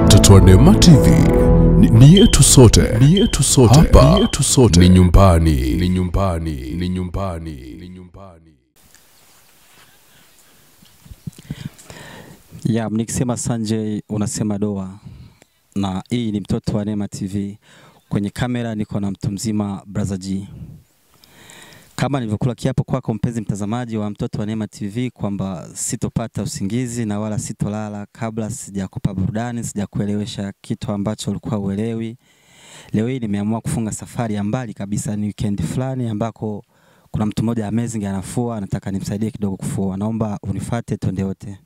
Mtoto wa Neema TV ni yetu sote, ni yetu sote. Hapa ni yetu sote, ni nyumbani, ni nyumbani, ni nyumbani, ni nyumbani. Ya, nikisema Sanjay unasema doa. Na hii ni Mtoto wa Neema TV. Kwenye kamera niko na mtu mzima Brother G. Kama nilivyokula kiapo kwako mpenzi mtazamaji wa Mtoto wa Neema TV kwamba sitopata usingizi na wala sitolala kabla sijakupa burudani, sijakuelewesha kitu ambacho ulikuwa uelewi. Leo hii nimeamua kufunga safari ya mbali kabisa, ni weekend fulani ambako kuna mtu mmoja amazing anafua, nataka nimsaidie kidogo kufua. Naomba unifuate twende wote.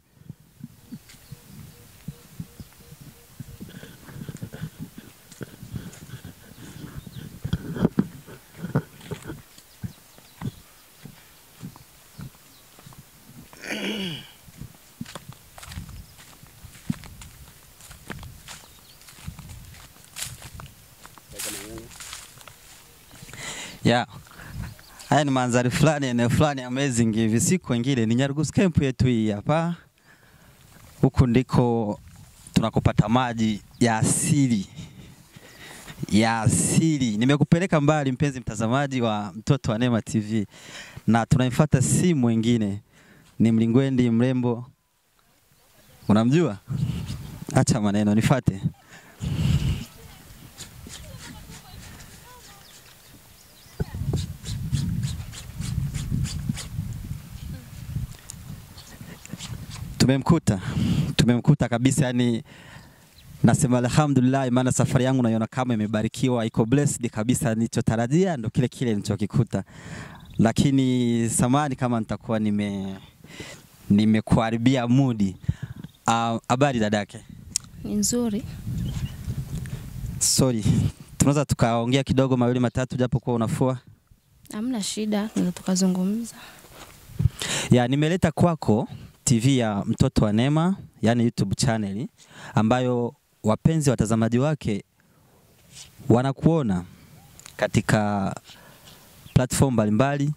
Yeah. Haya ni mandhari fulani, eneo fulani amazing hivi. Siku nyingine ni Nyarugusu Camp yetu hii hapa. Huku ndiko tunakopata maji ya asili. Ya asili. Nimekupeleka mbali mpenzi mtazamaji wa Mtoto wa Neema TV. Na tunaifuata si mwingine, ni mlingwendi mrembo. Unamjua? Acha maneno, nifuate. Tumemkuta kabisa, yani nasema alhamdulillah, maana safari yangu naiona kama imebarikiwa, iko blessed kabisa. Nilichotarajia ndo kile kile nilichokikuta. Lakini samahani kama nitakuwa nimekuharibia mudi. Habari dadake? Ni nzuri. Sorry, tunaweza tukaongea kidogo mawili matatu japo kwa unafua? Hamna shida, tunaweza tukazungumza. Ya, nimeleta kwako TV ya Mtoto wa Neema, yani YouTube channel ambayo wapenzi watazamaji wake wanakuona katika platform mbalimbali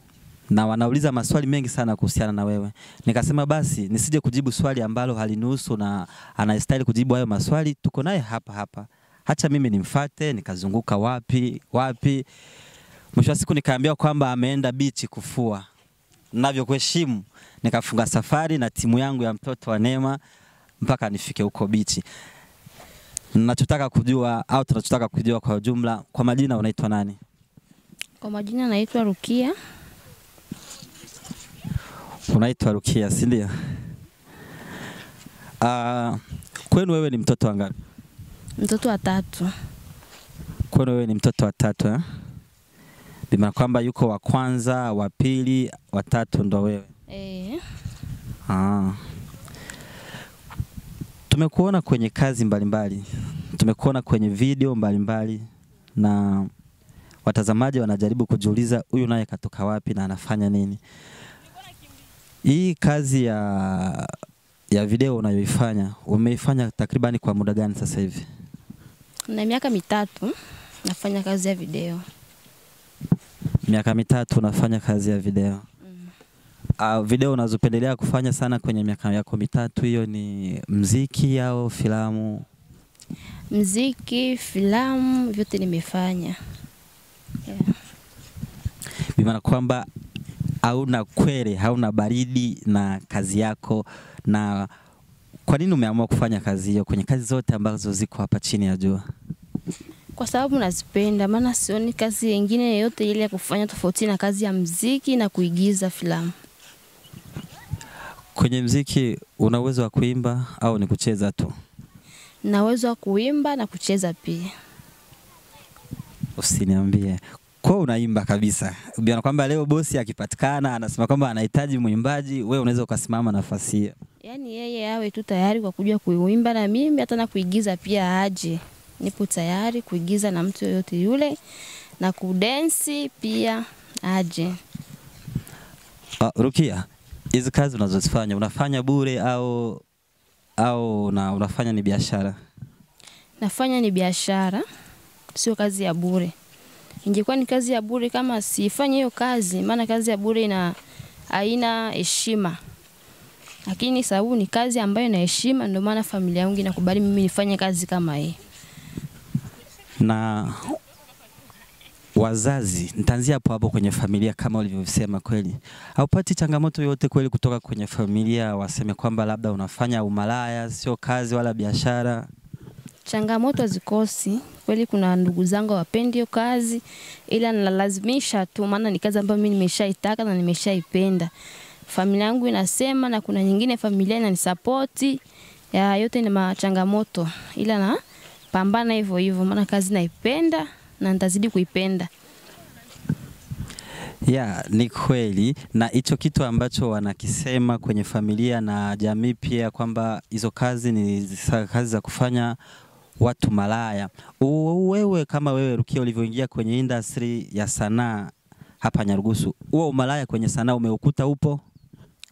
na wanauliza maswali mengi sana kuhusiana na wewe. Nikasema basi nisije kujibu swali ambalo halinuhusu na anastahili kujibu hayo maswali, tuko naye hapa hapa. Acha mimi nimfuate, nikazunguka wapi wapi. Mwisho wa siku nikaambiwa kwamba ameenda beach kufua. Ninavyokuheshimu nikafunga safari na timu yangu ya Mtoto wa Neema mpaka nifike huko beach. Ninachotaka kujua au tunachotaka kujua kwa ujumla, kwa majina unaitwa nani? Kwa majina naitwa Rukia. Unaitwa Rukia, si ndio? Kwenu wewe ni mtoto wa ngapi? Mtoto wa tatu. Kwenu wewe ni mtoto wa tatu, eh? Bimaana kwamba yuko wa kwanza, wa pili, wa tatu ndo wewe. Eh. Tumekuona kwenye kazi mbalimbali. Tumekuona kwenye video mbalimbali na watazamaji wanajaribu kujiuliza huyu naye katoka wapi na anafanya nini. Hii kazi ya video unayoifanya, umeifanya takribani kwa muda gani sasa hivi? Na miaka mitatu nafanya kazi ya video. Miaka mitatu unafanya kazi ya video. Video unazopendelea kufanya sana kwenye miaka yako mitatu hiyo ni mziki au filamu? Mziki, filamu, vyote nimefanya. Yeah. Bimaana kwamba hauna kwere, hauna baridi na kazi yako. Na kwa nini umeamua kufanya kazi hiyo kwenye kazi zote ambazo ziko hapa chini ya jua? Kwa sababu nazipenda, maana sioni kazi nyingine yoyote ile ya kufanya tofauti na kazi ya mziki na kuigiza filamu. Kwenye mziki una uwezo wa kuimba au ni kucheza tu? Na uwezo wa kuimba na kucheza pia. Usiniambie. Kwa unaimba kabisa. Ubiana kwamba leo bosi akipatikana anasema kwamba anahitaji mwimbaji, wewe unaweza ukasimama nafasi hiyo. Yaani yeye awe tu tayari kwa kujua kuimba na mimi hata na kuigiza pia aje. Nipo tayari kuigiza na mtu yoyote yule na kudensi pia aje. Rukia, hizi kazi unazozifanya unafanya bure au unafanya ni biashara? Nafanya ni biashara, sio kazi ya bure. Ingekuwa ni kazi ya bure kama siifanye hiyo kazi, maana kazi ya bure ina haina heshima. Lakini sababu ni kazi ambayo ina heshima, ndio maana familia yangu inakubali mimi nifanye kazi kama hii. Na wazazi, nitaanzia hapo hapo kwenye familia kama ulivyosema kweli. Haupati changamoto yote kweli kutoka kwenye familia waseme kwamba labda unafanya umalaya, sio kazi wala biashara? Changamoto hazikosi. Kweli kuna ndugu zangu hawapendi hiyo kazi, ila nalazimisha tu, maana ni kazi ambayo mimi nimeshaitaka na nimeshaipenda. Familia yangu inasema, na kuna nyingine familia inanisapoti. Ya yote ni changamoto, ila na pambana hivyo hivyo, maana kazi naipenda na nitazidi kuipenda. Ya, ni kweli. Na hicho kitu ambacho wanakisema kwenye familia na jamii pia kwamba hizo kazi ni kazi za kufanya watu malaya. Wewe kama wewe Rukia ulivyoingia kwenye industry ya sanaa hapa Nyarugusu, huo umalaya kwenye sanaa umeukuta upo?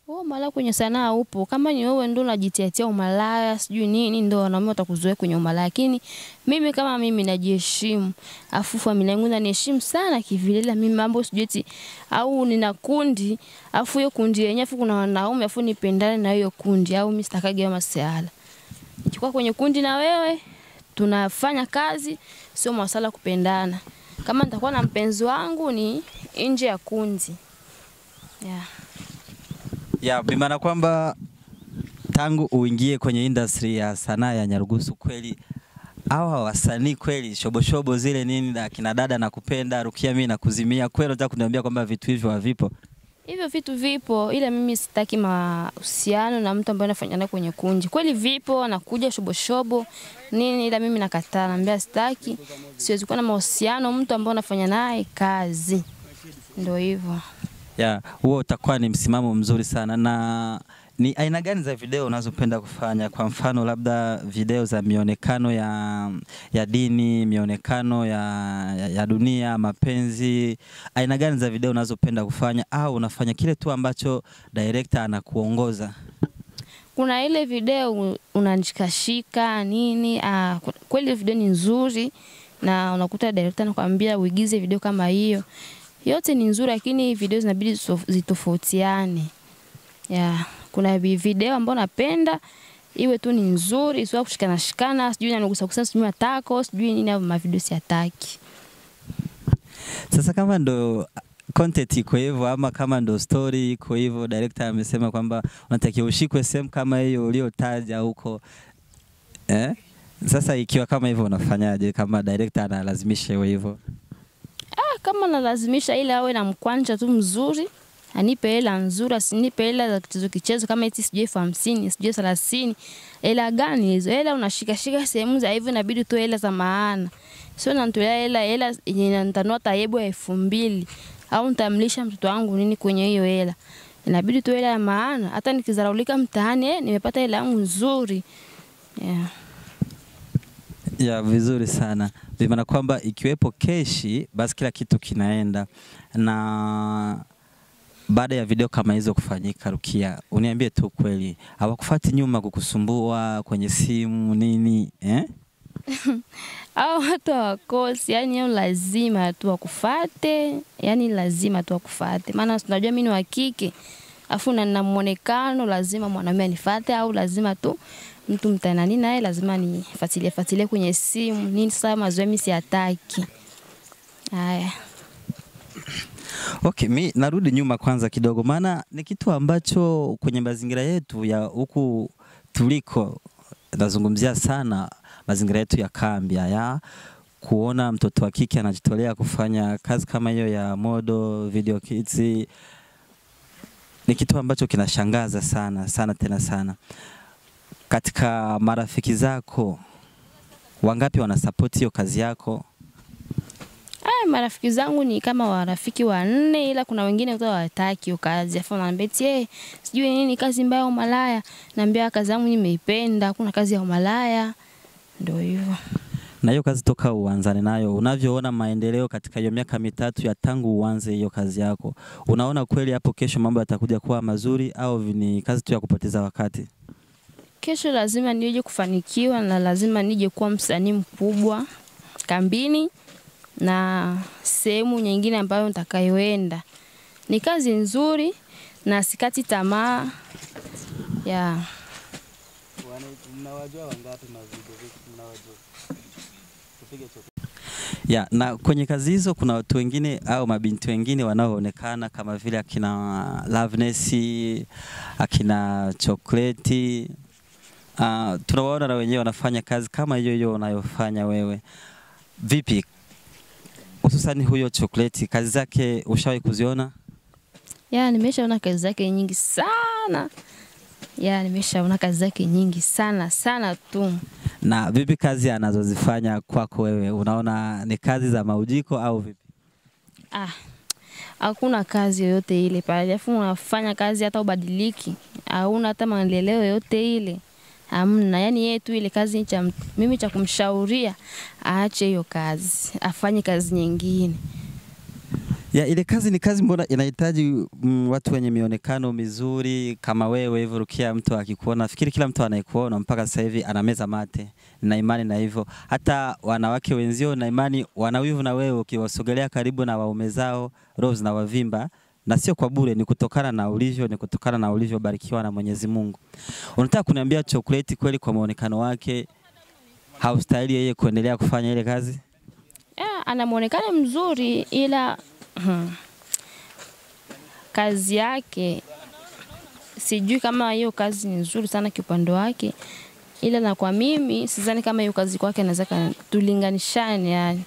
Huo umalaya kwenye sanaa upo. Kama ni wewe ndio unajitiatia umalaya, sijui nini, ndio wanaume watakuzoea kwenye umalaya. Lakini mimi kama mimi najiheshimu. Afu familia yangu inaniheshimu sana kivilela. Mimi mambo sijui eti au nina kundi, afu hiyo kundi yenyewe afu kuna wanaume afu nipendane na hiyo kundi, au mimi sitakage hayo masuala. Nichukua kwenye kundi na wewe tunafanya kazi, sio masuala kupendana. Kama nitakuwa na mpenzi wangu ni nje ya kundi. Yeah. Ya, bimaana kwamba tangu uingie kwenye industry ya sanaa ya Nyarugusu kweli hawa wasanii kweli shoboshobo zile nini na kina dada na kupenda Rukia mimi na kuzimia, kweli unataka kuniambia kwamba vitu hivyo havipo? Hivyo vitu vipo, ila mimi sitaki mahusiano na mtu ambaye anafanya naye kwenye kundi. Kweli vipo, anakuja shoboshobo nini, ila mimi nakataa, naambia sitaki. Siwezi kuwa na mahusiano mtu ambaye anafanya naye kazi. Ndio hivyo. Ya, huo utakuwa ni msimamo mzuri sana. Na ni aina gani za video unazopenda kufanya? Kwa mfano labda video za mionekano ya dini, mionekano ya dunia, mapenzi. Aina gani za video unazopenda kufanya, au unafanya kile tu ambacho director anakuongoza? Kuna ile video unanjikashika nini, kweli video ni nzuri na unakuta director anakuambia uigize video kama hiyo. Yote ni nzuri, lakini video zinabidi zitofautiane. Yeah, kuna video ambayo napenda iwe tu ni nzuri, sio kushikana shikana, sijui nanugusa gusa, sijui matako, sijui nini, au mavideo siataki. Sasa kama ndo content iko hivyo ama kama ndo story iko hivyo, director amesema kwamba unatakiwa ushikwe sehemu kama hiyo uliyotaja huko. Sasa ikiwa kama hivyo unafanyaje kama director analazimisha iwe hivyo? Kama nalazimisha, ila awe na mkwanja tu mzuri, anipe hela nzuri, asinipe hela za kichezo kichezo kama eti sijui 50, sijui 30. Hela gani hizo? Hela unashika shika sehemu za hivyo, inabidi tu hela za maana. Sio nanitolea hela yenye nitanua tayebo ya 2000 au nitamlisha mtoto wangu nini kwenye hiyo hela. Inabidi tu hela ya maana, hata nikizaraulika mtaani nimepata hela yangu nzuri. Yeah. Ya, vizuri sana. Maana kwamba ikiwepo keshi basi kila kitu kinaenda. Na baada ya video kama hizo kufanyika, Rukia, uniambie tu kweli, hawakufuati nyuma kukusumbua kwenye simu nini? Hao watu hawakosi, yani lazima tu wakufuate, yani lazima tu wakufuate. Maana tunajua mimi ni wa kike, afu na muonekano lazima mwanamume anifuate, au lazima tu mtu mtanani naye lazima nifuatilie fuatilie kwenye simu nini. Sasa mazoea mimi siataki. Haya. Okay, mi narudi nyuma kwanza kidogo, maana ni kitu ambacho kwenye mazingira yetu ya huku tuliko, nazungumzia sana mazingira yetu ya kambi ya kuona mtoto wa kike anajitolea kufanya kazi kama hiyo ya model, video kids, ni kitu ambacho kinashangaza sana sana tena sana. Katika marafiki zako wangapi wanasupport hiyo kazi yako? Marafiki zangu ni kama warafiki wanne, ila kuna wengine wao hawataki hiyo kazi. Afa wananiambia eti sijui nini kazi mbaya au malaya. Naambia kazi yangu nimeipenda, hakuna kazi ya malaya. Ndio hivyo. Na hiyo kazi toka uanzane nayo, unavyoona maendeleo katika hiyo miaka mitatu ya tangu uanze hiyo kazi yako, unaona kweli hapo kesho mambo yatakuja kuwa mazuri au ni kazi tu ya kupoteza wakati? Kesho lazima nije kufanikiwa na lazima nije kuwa msanii mkubwa kambini na sehemu nyingine ambayo nitakayoenda. Ni kazi nzuri na sikati tamaa. Yeah. Mnawajua wangapi mavideo mnawajua? Tupige chocolate. Ya, na kwenye kazi hizo kuna watu wengine au mabinti wengine wanaoonekana kama vile akina Loveness, akina Chocolate. Tunawaona na wenyewe wanafanya kazi kama hiyo hiyo unayofanya wewe. Vipi? Hususani huyo Chocolate, kazi zake ushawahi kuziona? Ya, nimeshaona kazi zake nyingi sana. Ya, nimeshaona kazi zake nyingi sana sana tu. Na vipi kazi anazozifanya kwako wewe? Unaona ni kazi za maujiko au vipi? Ah, hakuna kazi yoyote ile pale. Alafu unafanya kazi hata ubadiliki. Hauna hata maendeleo yoyote ile. Hamna. Yaani yeye tu ile kazi cha mimi cha kumshauria aache hiyo kazi, afanye kazi nyingine. Ya, ile kazi ni kazi mbona inahitaji watu wenye mionekano mizuri kama wewe hivyo. Rukia, mtu akikuona, nafikiri kila mtu anayekuona mpaka sasa hivi anameza mate na imani na hivyo. Hata wanawake wenzio na imani wanawivu na wewe, ukiwasogelea karibu na waume zao roho zinawavimba, na sio kwa bure, ni kutokana na ulivyo, ni kutokana na ulivyobarikiwa na Mwenyezi Mungu. Unataka kuniambia Chocolate kweli kwa muonekano wake haustahili yeye kuendelea kufanya ile kazi? Ya, ana muonekano mzuri ila kazi yake sijui kama hiyo kazi ni nzuri sana kiupande wake, ila na kwa mimi sidhani kama hiyo kazi kwake anaweza tulinganishane, yani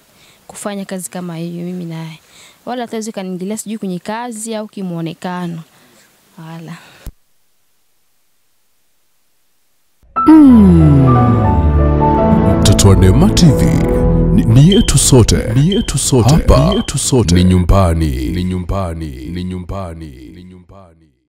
kufanya kazi kama hiyo mimi naye, wala hata kaniingilia sijui kwenye kazi au kimuonekano wala. Mtoto wa Neema TV ni yetu sote, ni yetu sote, hapa ni yetu sote, ni nyumbani, ni nyumbani, ni nyumbani, ni nyumbani.